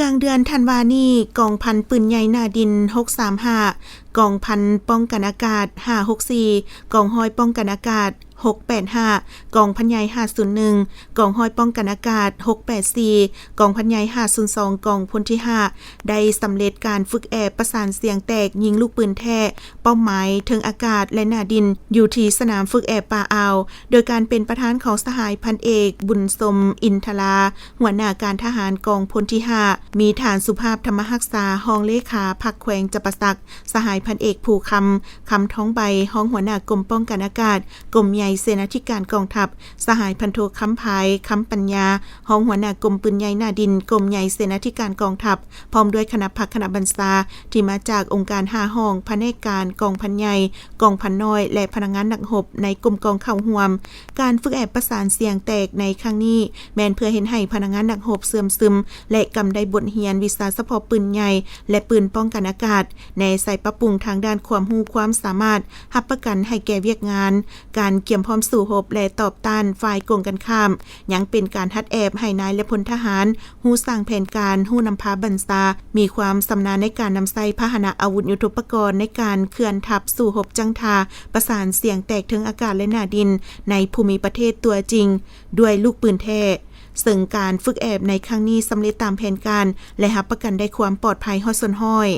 ກາງເດືອນທັນວານີ້, ກອງພັນປືນໃຫຍ່ໜ້າດິນ ຫົກສາມຫ້າ, ກອງພັນປ້ອງກັນອາກາດ ຫ້າຫົກສີ່, ກອງຮ້ອຍປ້ອງກັນອາກາດ ຫົກແປດຫ້າ, ກອງພັນໃຫຍ່ ຫ້າສູນໜຶ່ງ, ກອງຮ້ອຍປ້ອງກັນອາກາດ ຫົກແປດສີ່, ກອງພັນໃຫຍ່ ຫ້າສູນສອງ, ກອງພົນທີ ຫ້າ ໄດ້ສຳເລັດການຝຶກແອບປະສານສຽງແຕກຍິງລູກປືນແທ້ ເປົ້າໝາຍເທິງອາກາດ ແລະ ໜ້າດິນ ຢູ່ທີ່ສະໜາມຝຶກແອບປ່າອ່າວ, ໂດຍການເປັນປະທານຂອງສະຫາຍພັນເອກ ບຸນຊົມ ອິນທະລາ, ຫົວໜ້າການທະຫານກອງພົນທີ ຫ້າ, ມີທ່ານ ສຸພາບ ທຳມະຮັກສາ, ຮອງເລຂາພັກແຂວງຈຳປາສັກ, ສະຫາຍພັນເອກ ພູຄຳ ຄຳທອງໃບ, ຮອງຫົວໜ້າກົມປ້ອງກັນອາກາດ, ກົມໃຫຍ່ເສນາທິການກອງທັບ, ສະຫາຍພັນໂທ ຄຳພາຍ ຄຳປັນຍາ, ຮອງຫົວໜ້າກົມປືນໃຫຍ່ໜ້າດິນ, ກົມໃຫຍ່ເສນາທິການກອງທັບ, ພ້ອມດ້ວຍຄະນະພັກຄະນະບັນຊາ ທີ່ມາຈາກອົງການຫ້າຫ້ອງ, ພະແນກການ, ກອງພັນໃຫຍ່, ກອງພັນນ້ອຍ ແລະ ພະນັກງານນັກຮົບໃນກົມກອງເຂົ້າຮ່ວມ. ການຝຶກແອບປະສານສຽງແຕກໃນຄັ້ງນີ້ ແມ່ນເພື່ອເຮັດໃຫ້ພະນັກງານນັກຮົບເຊື່ອມຊຶມ ແລະ ກຳໄດ້ບົດຮຽນວິຊາສະເພາະປືນໃຫຍ່ ແລະ ປືນປ້ອງກັນອາກາດ, ແນໃສ່ປັບປຸງທາງດ້ານຄວາມຮູ້ຄວາມສາມາດ, ຮັບປະກັນໃຫ້ແກ່ວຽກງານ, ການກຽມພ້ອມສູ້ຮົບ ແລະ ຕອບຕ້ານຝ່າຍກົງກັນຂ້າມ, ຍັງເປັນການຫັດແອບໃຫ້ນາຍ ແລະ ພົນທະຫານ ຮູ້ສ້າງແຜນການ, ຮູ້ນຳພາບັນຊາ, ມີຄວາມຊຳນານໃນການນຳໃຊ້ພາຫະນະອາວຸດຍຸດໂທປະກອນໃນການເຄື່ອນທັບສູ້ຮົບຈັ້ງທ່າ ປະສານສຽງແຕກເທິງອາກາດ ແລະ ໜ້າດິນ ໃນພູມິປະເທດຕົວຈິງ ດ້ວຍລູກປືນແທ້, ເຊິ່ງການຝຶກແອບໃນຄັ້ງນີ້ສຳເລັດຕາມແຜນການ ແລະ ຮັບປະກັນໄດ້ຄວາມປອດໄພຮອດສ່ວນຮ້ອຍ.